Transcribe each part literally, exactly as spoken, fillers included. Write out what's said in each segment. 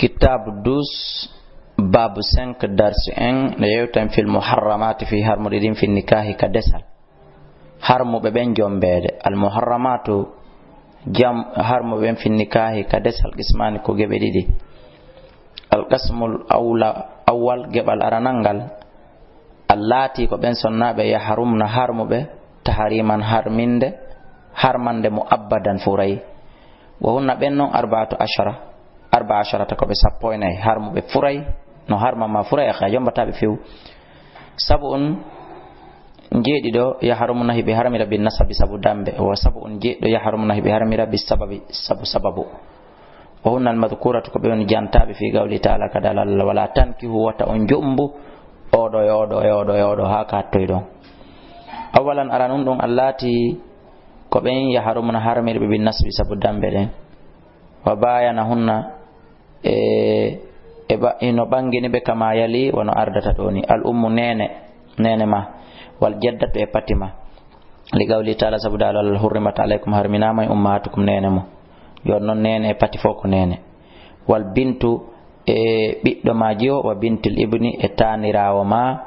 Kitaabu douze, baabu cinq, darsu un, no yewtan fil muharramaati, fii harmuɗi ɗin, fin nikaahi, ka desal. Harmuɓe ɓen jombeede. Al muharramaatu, jam, harmuɓe ɓen, fin nikaahi, ka desal, qismaani, ko geɓe ɗiɗi. Al qasmul awla, awwal, geɓal aranal ngal, a laati ko ɓen sonnaaɓe, yahrumna, harmuɓe, tahriman, harminde, harmande, mu'abbadan, furay. Wa hunna, ɓen non, arba'atu ashara, arba'a asharata, ko ɓe sappo e nayi, harmuɓe furay, no harmama furay, a jombataaɓe few. Sab'un, njeeɗiɗo, yahrumna, hiɓe harmira, bin nasabi, sabu dambe, wa sab'un, jeeɗiɗo, yahrumna, hiɓe harmira, bis sababi, sabu sababu. Wa hunna al madhkuratu, ko ɓe woni jantaaɓe, fii qawli ta'ala, ka daalal Allah, wala tankihu, wota on jombu, oɗo e oɗo e oɗo e oɗo, haa ka hattoy ɗon. Awwalan, aranun ɗon, a laati ko ɓen yahrumna harmirɓe bin nasbi sabu dambe ɗen. Wa bayana hunna e, e ba-, hino ɓangini ɓe kama yali, wano ardata ɗo ni. Al ummu, neene, neene ma, wal jaddatu, e pati ma. Li qawli ta'ala, sabu daalal Allah, hurrimat alaykum, harminaama e ummahatukum, neene mo. Jooni non neene e pati fof ko neene. Wal bintu, e ɓiɗɗo ma jiwo, wa bintil ibni, e taaniraawo ma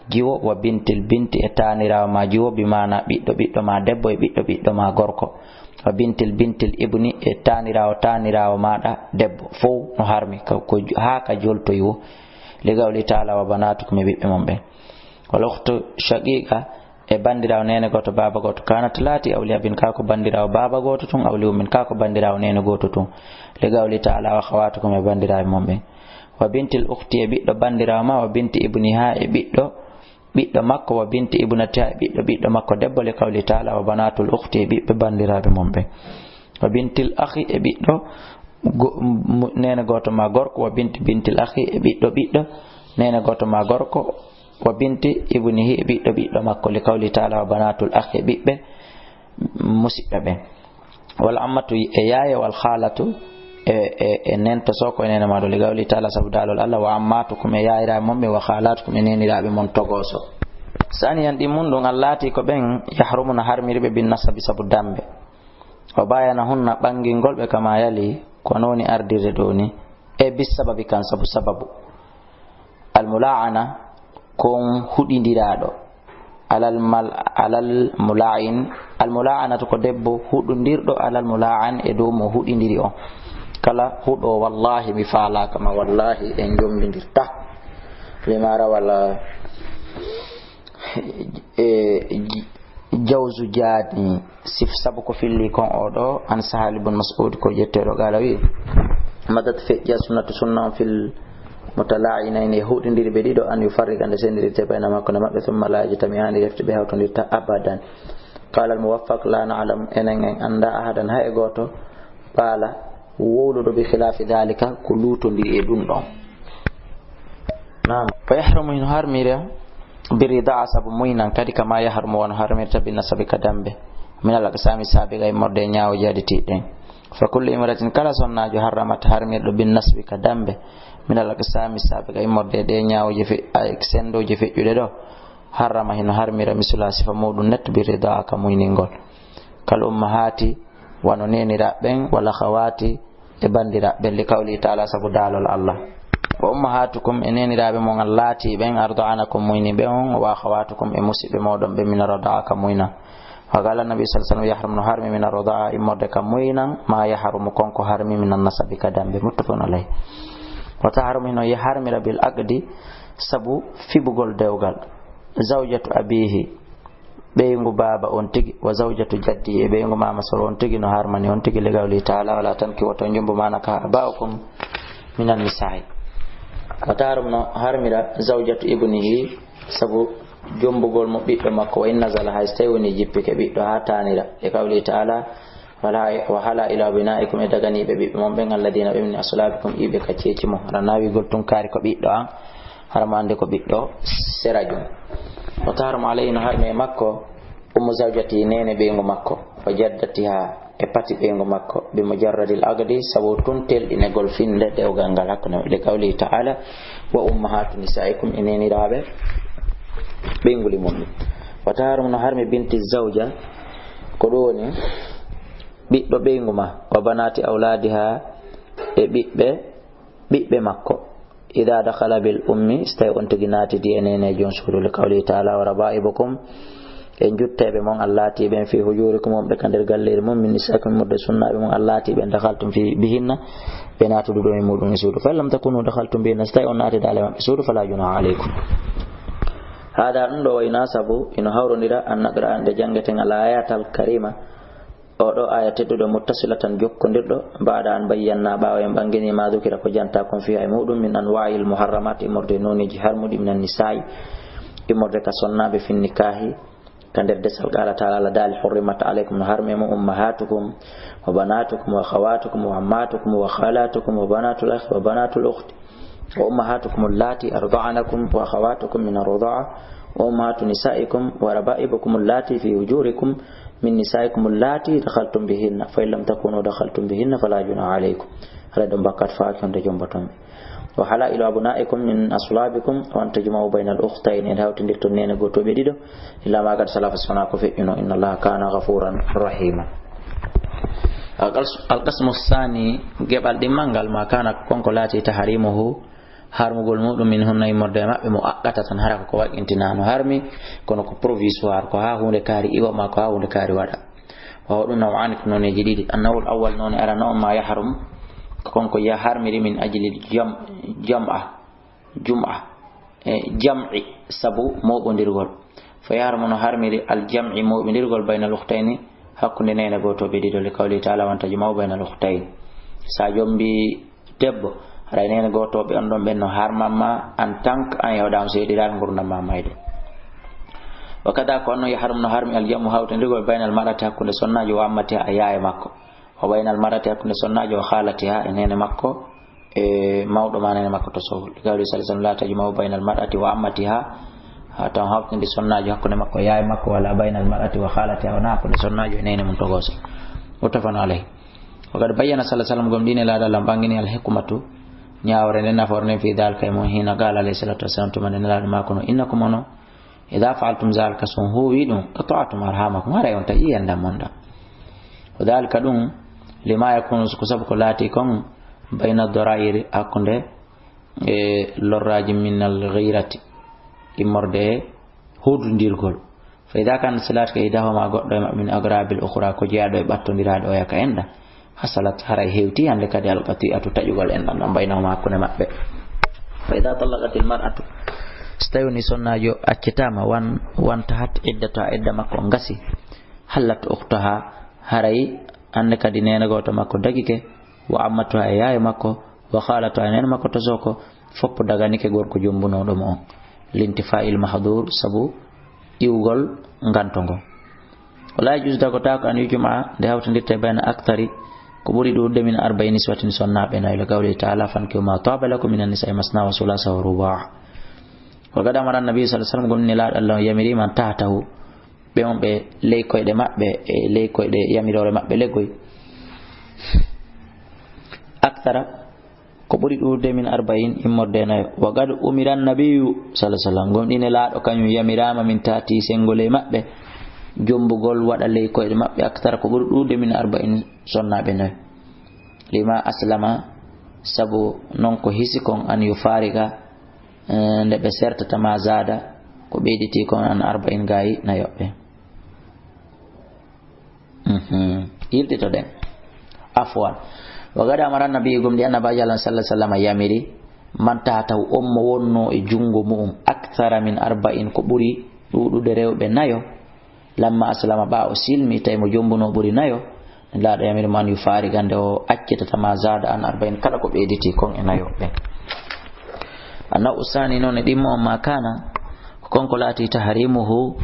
jiwo, wa bintil binti, e taaniraawo ma jiwo, bi maana ɓiɗɗo ɓiɗɗo ma debbo e ɓiɗɗo ɓiɗɗo ma gorko. Wa bintil bintil ibni, e taaniraawo taaniraawo maaɗa debbo, fow no harmi, ka, ko, haa ka joltoyi wo. Li qawli ta'ala, wa banatukum, e ɓiɓɓe mon ɓen. Wal ukhtu shaqiqa, e bandiraawo neene gooto, baaba gooto, kanat, laati, awliya bin, kaa ko bandiraawo baaba gooto tun, awliya bin, kaa ko bandiraawo neene gooto tun. Li qawli ta'ala, wa akhawatukum, e bandiraaɓe mon ɓen. Wa bintil ukhti, e ɓiɗɗo bandiraawo ma, wa binti ibniha, e ɓiɗɗo ɓiɗɗo makko, wa binti ibnatiha, e ɓiɗɗo ɓiɗɗo makko debbo, li qawli ta'ala, wa banatul ukhti, e ɓiɓɓe bandiraaɓe mon ɓen. Wa bintil akhi, e ɓiɗɗo go-, mu-, neene gooto ma gorko, wa binti bintil akhi, e ɓiɗɗo ɓiɗɗo neene gooto ma gorko, wa binti ibnihi, e ɓiɗɗo ɓiɗɗo makko, li qawli ta'ala, wa banatul akhi, e ɓiɓɓe musiɓɓe ɓen. Wal ammatu, e yaaye, wal khalatu, e, e, e nento soko e neene ma ɗo, li qawli ta'ala, sabu daalol Allah, wa ammatukum, e yaayiraaɓe mon ɓe, wa khalatukum, e neeniraaɓe mon togoso. Saniyan, ɗi mun ɗum, a laati ko ɓen yahrumuna harmiri ɓe bin nasabi sabu dambe. O bayana hunna ɓangingol ɓe kama yali, ko no woni ardirde ɗo ni, e bis sababi kan sabu sababu. Al mula'ana, ko on huɗindiraaɗo. Alal mal-, alal mula'in, al mula'anatu ko debbo huɗindirɗo alal mula'an e dow mo huɗindiri on. Kala huɗo, wallahi mi faalaaka ma, wallahi en jombindirta. Limara wala e, j-, jawzu jaani sif, sabu ko filli kon o ɗo, an Sahal ibn Mas'ud, ko ƴetteeɗo, qala, wi, madat, feƴƴa, sunnatu, sunna on, fil mutala'inayn, e huɗindiri ɓe ɗiɗo, an yufarriqa, nde sendirte, bayna, makko e maɓɓe, thumma la yajtami'ani, refti ɓe hawtondirta abadan. Qala al muwaffaq, la na'lam, enen en annda, ahadan, hay e gooto, qala, wowluɗo, bi khilafi dhalika, ko luutondiri e ɗum ɗon. Naam. Fa yahrumu, hino harmira, bi rida'a, sabu muynan, kadi kama yahrumu, wano harmirta, bi nasabi, ka dambe, min al aqsami sabiqa, immorde e ñaawo jaaditiiɗen. Fa kullu imratin, kala sonnaajo, harramat, harmirɗo, bi nasbi, ka dambe, min al aqsami sabiqa, immorde e ɗe ñaawooje fe-, ay, senndooje feƴƴuɗe ɗo, harrama, hino harmira, misula, sifa muɗum net, bi rida'a, ka muyningol. Kal ummahati, wano neeniraaɓe ɓen, wal akhawati, e banndiraaɓe ɓen, li qawlihi ta'ala, sabu daalol Allah, wa ummahatukum, e neeniraaɓe mon, allati, ɓen, arda'anakum, muyni ɓe on, wa akhawatukum, e musiɓɓe mooɗon ɓen, min ar-rida'a, ka muynan. Wa qala Nabi sallallahu alaihi wasallam, yahrum, no harmi, min ar-rida'a, immorde ka muynan, ma yahrumu, kon ko harmi, min an-nasabi, ka dambe, muttafaqun alayh. Wa tahrum, hino harmira, bil aqdi, sabu fibugol dewgal, zawjatu abihi, ɓeyngu baaba on tigi, wa zawjatu jaddi, e ɓeyngu maama soro on tigi, no harmani on tigi, li qawlihi ta'ala, wala tankihu, wota on jombu, ma nakaha aba'ukum minan nisa'i. Wa tahrum, no harmira, zawjatu ibnihi, sabu jombugol mo ɓiɗɗo makko, wa in nazala, hay so tawi woni jippike ɓiɗɗo haa taanira, li qawlihi ta'ala, wala, wa halailu abna'ikum, e daganiiɓe ɓiɓɓe mon ɓen, alladina, ɓe min aslabikum, iɓe ka ceeci mon. Hara nawigol tun kaari ko ɓiɗɗo an, hara mo annde ko ɓiɗɗo sera jum. Wa tahrumu alayhi, no harmi e makko, ummu zawjati, neene ɓeyngu makko, wa jaddatiha, e pati ɓeyngu makko, bi mujarradil aqdi, sabu tun telɗinegol finnde dewgal ngal hakkunde maɓɓe, li qawlihi ta'ala, wa ummahatu nisa'ikum, e neeniraaɓe ɓeynguli mon. Wa tahrumu, no harmi, binti zawja, ko ɗum woni ɓiɗɗo ɓeyngu ma, wa banati awladiha, e ɓiɓɓe ɓiɓɓe makko. Ida dakhala bil ummi, so tawi on tigi naatidi e nene e joom suudu, li qawlihi taala, wa raba'ibukum, e njutteeɓe mon, allati ɓen fi hujurikum, wonɓe ka nder galleeri mum, min nisaikum, immorde sunnaaɓe mum, allati ɓen dakhaltum fi bihinna, ɓe naatuduɗo e muɗum e suudu. Fa in lam takunu dakhaltum bihinna, so tawi on naatidaali e maɓɓe suudu, fala junaha alaykum. Hada ɗum ɗo wayna sabu ino hawrondira an naqra an nde janngeten al ayatal karima, oɗo aya tedduɗo muttasilatan jokkondirɗo, ba'da an bayyanna ɓaawo en ɓangini ma dhukira ko janta kon fiha e muɗum min anwa'il muharramat immorde noniji harmuɗi minan nisa'i immorde ka sonnaaɓe fin nikahi ka nder desal qala taala Allah daali hurrimat alaykum no harmi mo ummahatukum wa banatukum wa akhawatukum wa ammatukum wa khalatukum wa banatul akhi wa banatul ukhti wa ummahatukum allati arda'anakum wa akhawatukum min arda'a wa ummahatu nisaikum wa raba'ibukum allati fi hujurikum min nisaikum allati dakhaltum bihinna fa in lam takunu dakhaltum bihinna fala junaha alaykum. Haray ɗon bakkat faaki honde jomboton ɓe. Wa halailu abnaikum min aslabikum wa an tajma'u bayna al ukhtayn, en hawtindirto nene gotoɓe ɗiɗo illa ma qad salafa sona ko feƴƴuno inna allaha kana ghafuran rahima. Al qasmu thani, geɓal ɗimmal ngal ma kana ko konko laati tahrimuhu harmugol muɗum min hunna immorde e maɓɓe mo aqqata tan hara ko waɗintinano harmi kono ko provisoire ko ha hunde kaari iwa ma ko ha hunde kaari waɗa. Wawa ɗum naw'ani ko noneji ɗiɗi annawul awwal none arano on ma yahrum ko konko ya harmiri min ajli jam jam'a jum'a e jam'i sabu moɓondirgol. Fa yahrumu no harmiri al jam'i moɓondirgol baynal ukhtayni hakkunde nene gotoɓe ɗiɗo li qawli taala wan tajma'u baynal ukhtayn. Sa jombi debbo haray nene gotoɓe on ɗon ɓen no harmamma en tant que an yawɗama seeɗiral ngurdam ma mayde. Wa kada ko onno yahrum no harmi al jam'u hawtindirgol baynal mar'ati hakkunde sonnajo wa ammatiha e yaye makko wa baynal mar'ati hakkunde sonnajo wa khalatiha e nene makko e mawɗo ma nene makko to sowol li qawli sallallahu alaihi wasallam la tajma'u baynal mar'ati wa ammatiha. Ha tan hawtindi sonnajo hakkunde makko e yaye makko wala baynal mar'ati wa khalatiha wona hakkunde sonnajo e nene mum to goso. Muttafaqun alayhi. Wa qad bayyana sallallahu alaihi wasallam gomɗine laɗa lam ɓangini al hikmatu ñawre nden nafoore nden fi dalika e mum hina qala alayhi salatu wassalam tuma nde nelaɗo makko no innakum ono ida faaltum zalika so on huuwi ɗum qata'tum arhamakum haray on taƴi yandam mon ɗam. Wa dalika ɗum lima yakunu ko sabu ko laati kon bayna dorairi hakkunde e lorraji min al ghairati immorde e hududirgol. Fa ida kana silat ka idahuma goɗɗo e maɓɓe min agrabil ukhra ko jeyaɗo e ɓattodiraɗo oya ka enɗa hasalat haray hewti hande kadi al qati'atu taƴugol enɗan ɗan baynahuma hakkunde maɓɓe. Fa ida tallaqatil mar'atu so tawi woni sonnajo accitama wan wantahat iddata idda makko on gasi hallat ukhtaha haray hande kadi nene goto makko dagike wa ammatuha e yaye makko wa khalatuha e nene makko to soko foppo daganike gorko jombunoɗo mo on lintifa'il mahdur sabu iwgol nganto ngo. Wala yajuz dagotako an yujma'a nde hawtindirte bayna akthari ko ɓuri ɗuɗde min arba'i niswatin sonnaɓe nayi le qawli taala fankihu ma taba lakum minan nisa'i masna wa sulasa wa ruba'. Wa qad amara annabi sallallahu alaihi wasallam gomni laɗo Allah yamiri man tahtahu ɓe on ɓe ley koyɗe maɓɓe e ley koyɗe yamirore maɓɓe leggoy akthara ko ɓuri ɗuuɗude min arba'in immorde e nayo. Wa qad umira annabiyu sallallahu alaihi wasallam gomɗine laaɗo kañum yamirama min taati sengol e maɓɓe jombugol waɗa ley koyɗe maɓɓe aktara ko ɓuri ɗuuɗude min arba'in sonnaɓe nayo. Lima aslama sabu non ko hisi kon an yufariqa eh, nde ɓe sertata ma zada ko ɓeyditi kon an arba'in gayi nayoɓɓe. Yiltitoɗen. Afwan. Wa gada amara annabi gomɗi annabaji Allah sallallahu alaihi wasallam yamiri man taha taw on mo wonno e jungo mu'um akthara min arba'in ko ɓuri ɗuɗude rewɓe nayo. Lamma aslama ɓa o silmi tawi mo jombuno ɓuri nayo. Laaɗo yamiri man yufari gande o accitata ma zada an arba'in kala ko ɓeyditi kon e nayo ɓen. Annaw usani noon e ɗimmo on ma kana ko konko laati tahrimuhu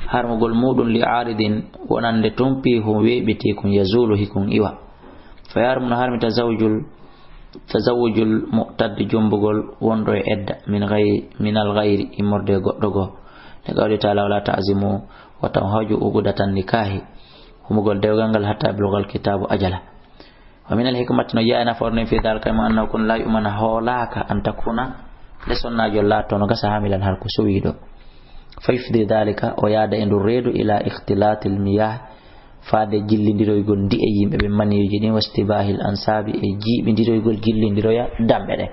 harmugol muɗum li aridin wonande tumpi hum weɓiti kun yazulu hikun iwa. Fa yahrumu no harmi tazawujul tazawujul mu'taddi jombugol wonɗo e edda min gay minal gayri immorde e goɗɗo goo. Nde qawli taala wala ta'zimu wata on haju uqudatan nikahi humugol dewgal ngal hatta yablugal kitabu ajala. Wa minal hikmati no jeeya nafoore nden fi dalika e mo annahu kun la yu'mana hoolaaka an takuna nde sonnaajo laatto no gasa hamilan har ko sowiiɗo. Fa yufdi dalika o yaada e ndu reedu ila ikhtilatil miyah faade jillindiroygol ndi'e yimɓe ɓe maniyuuji ɗin, wastibahil ansabi, e jiiɓindiroygol jillindiroya damɓe ɗen.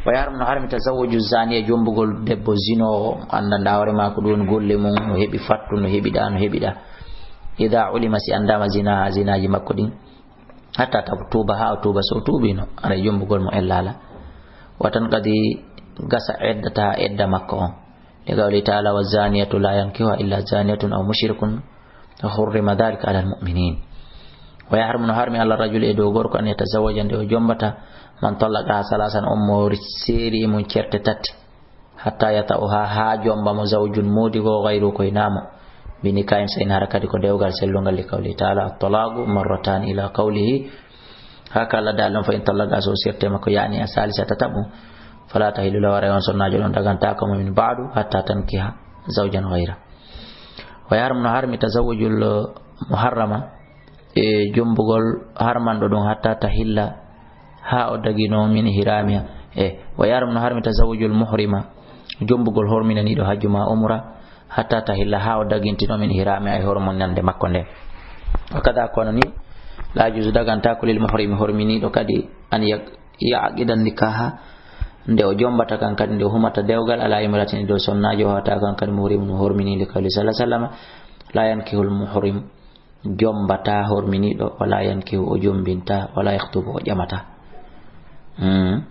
Wa yahrum, no harmi tazawwaju zaniya, jombugol debbo zinoowo, anndanɗaa hoore maa ko ɗum woni golle mum, no heɓi fattu, no heɓiɗaa, no heɓiɗaa. Ida ulima, si anndaama zinaha, zinaaji makko ɗin. Hatta tab-, tuuba, haa o tuuba, so o tuubino, aray jombugol mo ellaa la. Wa tanqadi, gasa eddata edda makko on. Li qawli taala, wa zaniyatu la yankihuha illa zaniyatun aw mushrikun, wa hurrima dhalika ala almuminin. Wa yahrumu, no harmi, ala rajuli, e dow gorko, an yatazawwaja, nde o jombata, man tallaqaha salasan, on mo seeri e mum certe tati. Hatta yata'uha, haa jomba mo zawjun, moodi goo, gayru, ko hinaa mo, bi nikahin sahihin, hara kadi ko dewgal sellungal, li qawli taala, at-talaqu marratani, ila qawlihi, haa ka Allah daali ɗon, fa in tallaqaha, so o serti e makko, yani a salisa, tataɓum, fala tahillu lahu, aray on sonnaajo ɗon dagantaako mo, min ba'du, hatta tankiha zawjan gayra. Wa yahrum, no harmi, tazawwujul muharrama, e jombugol harmanɗo ɗum, hatta tahilla, haa o dagino min ihramiha. E, wa yahrum, no harmi, tazawwujul muhrima, jombugol horminaniiɗo hajju ma umra, hatta tahilla, haa o dagintino min ihramiha, e horminande makko nde. Wa kada, kono ni, la yajuzu, dagantaako, lil muhrimi, horminiiɗo kadi, an ya-, yaqidan nikaha, nde o jombata kan kadi, nde o humata dewgal, ala imratin, e dow sonnaajo, hatta kan kadi muhrimun, hormini, li qawli sallallahu alaihi wasallam, la yankihul muhrim, jombata horminiiɗo, wala yankihu, o jombinta, wala yakhtubu, o ƴamata. Hmm.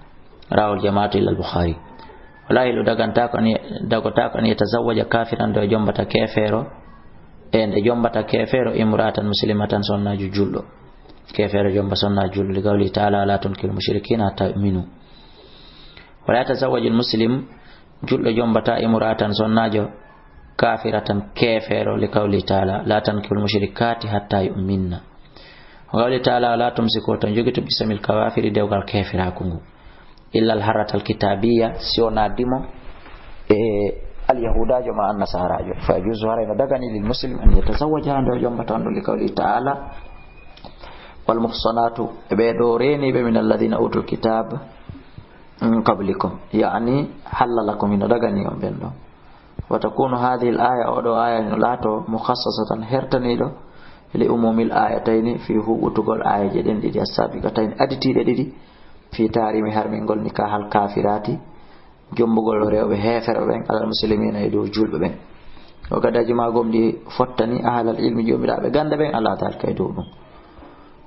Rawahul jamaatu illa al-Bukhari. Wala yahillu, dagantaako an ya-, dagotaako an yatazawwaja kafiran, nde o jombata keefeero, e nde jombata keefeero, imra'atan muslimatan, sonnaajo julɗo. Keefeero jomba sonnaajo julɗo, li qawli taala, wala tunkihul mushrikina hatta yu'minu. Wala yatazawwajul muslim, julɗo jombata imra'atan, sonnaajo, kafiratan, keefeero, li qawli taala, la tankihul mushrikati hatta yu'minna. Wa qawli taala, wala tumsiku, to jogito, bisamil kawafiri, dewgal keefiraaku ngu. Illa al harratal kitabiya, si wonaa dimo, e al yahudaajo ma an nasaraajo. Fa yajuzu, haray no dagani, lil muslim an yatazawwaja, nde o jombata on ɗo, li qawli taala, wal muhsanatu, e ɓee ɗo reeniiɓe, min alladhina utul kitab min qablikum, yani halla lakum, hino dagani on ɓen ɗo. Wa takunu hadhihi al-aya, oo ɗoo aaya no laato, mukhassasatan, hertaniiɗo, li umumil ayatayni, fii huuɓutugol aayeeje ɗen ɗiɗi, as-sabiqatayni, aditiiɗe ɗiɗi, fii tahrimi, harmingol, nikahal kafirati, jombugol rewɓe heeferɓe ɓen, alal muslimina, e dow julɓe ɓen. Wa qad ajma, gomɗii fottani, ahlal ilmi, joomiraaɓe gannde ɓen, ala dhalika, e dow ɗum.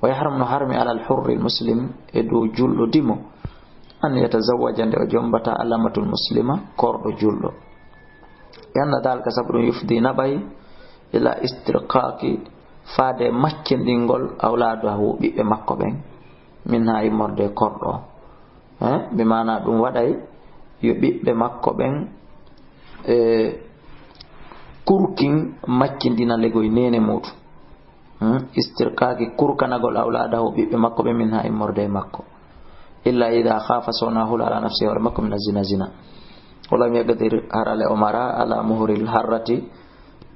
Wa yahrum, no harmi, alal hurril muslim, e dow julɗo dimo, an yatazawwaja, nde o jombata, al amatul muslima, korɗo julɗo. Li anna dhalika, sabu ɗum, yufdi, naɓay, ila istirqaqi, faade maccindingol, awladahu, ɓiɓɓe makko ɓen, minha, immorde e korɗo o. Eh, bi maana ɗum waɗay yo ɓiɓɓe makko ɓen, eh, kurkin maccindina legoy neene muuɗum. Hmm? Istirqaqi, kurkanagol, awladahu, ɓiɓɓe makko ɓen, minha, immorde e makko. Illa ida khafa, so wonaa hula, ala nafsi, hoore makko, min azina, zina. Walam yaqdir, harale o mara, ala muhril harrati,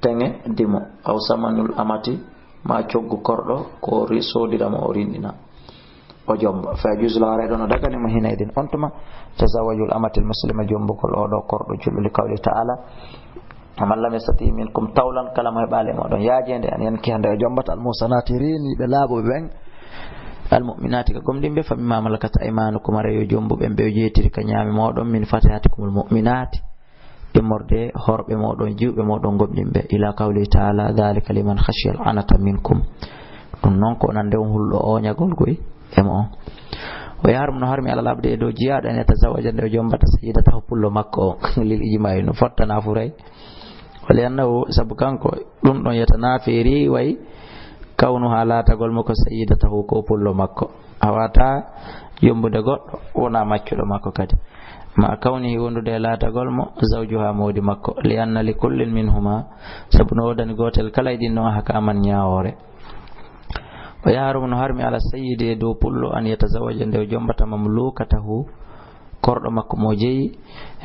teŋe dimo, aw samanul amati, ma coggu korɗo, ko ri-, soodira mo, o rinɗina, o jomba. Fa yajuzu lahu, haray ɗon no dagani mo, hina idin, on tuma, tazawwajul amatil muslima, jombugol oo ɗoo korɗo julɗo, li qawli taala, wa man lam yastati minkum tawlan, kala mo heɓaali e mooɗon yaajeende, an yankiha, nde o jombata, al muhsanati, reeniiɓe laaɓuɓe ɓen, al mu'minati, ka gomɗinɓe, fa mimma malakat aymanukum, haray yo jombu ɓen ɓe o jeetiri ka ñaami mooɗon, min fatayatikumul mu'minati, immorde horɓe mooɗon, jiwɓe mooɗon gomɗinɓe, ila qawli taala, dhalika liman khashiya al anata minkum. Ɗum non ko nande on hulɗo ooñagol koy e mo on. Wa yahrum, no harmi, alal abdi, e dow jiyaaɗo, an yatazawwaja, nde o jombata, sayyidatahu, pullo makko on, lil ijma'i, no fottana furay. Wa li annahu, sabu kanko ɗum ɗon, yatanafi, riiway, kawnuha, laatagol mo, ko sayyidatahu, ko pullo makko. A waawataa yombude goɗɗo wonaa maccuɗo makko kadi. Ma kawnihi, wondude e laatagol mo zawjuha, moodi makko. Li anna li kullin minhuma, sabu no woodani gootel kala e ɗin ɗon, ahkaman, ñaawoore. Wa yahrumu, no harmi, ala sayyidi, e dow pullo, an yatazawwaja, nde o jombata, mamlukatahu, korɗo makko mo jeyi.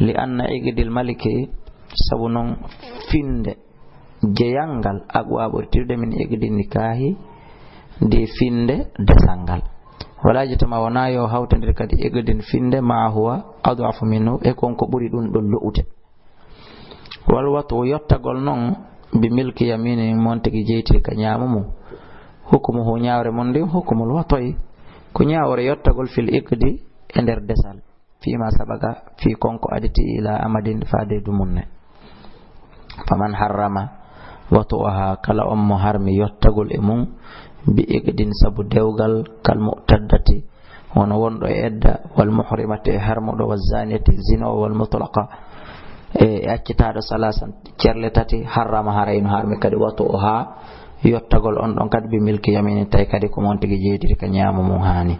Li anna iqdil maliki, sabu non finde jeyal ngal, aqwa, ɓuri tirde, min iqdi nikahi, nde finde desal ngal. Wala yajtama, wonaa yo hawtondir kadi iqdin, finde, ma huwa ad'afu minhu, e kon ko ɓuri ɗum ɗon lo'ude. Wal wat'u, yottagol non, bi milki yamini, mon tigi jeytiri ka ñaamo mum. Hukumuhu, ñaawre mum ndin, hukumul watoyi, ko ñaawre yottagol fil iqdi, e nder desal. Fima sabaga, fii kon ko aditi, ila amadin, faade dumunne. Faman harrama watu'aha, kala on mo harmi yottagol e mum, bi iqdin, sabu dewgal, kal mu'taddati, hono wonɗo e edda, wal muhrimati, e harmuɗo, wa zaniyati, zino, wal mutlaqa, e accitaaɗo, salasan, cerle tati, harrama, haray no harmi kadi, watu'uha, yottagol on ɗon kadi, bi milki yamini, tawi kadi ko mon tigi jeydiri ka ñaamo mum haani.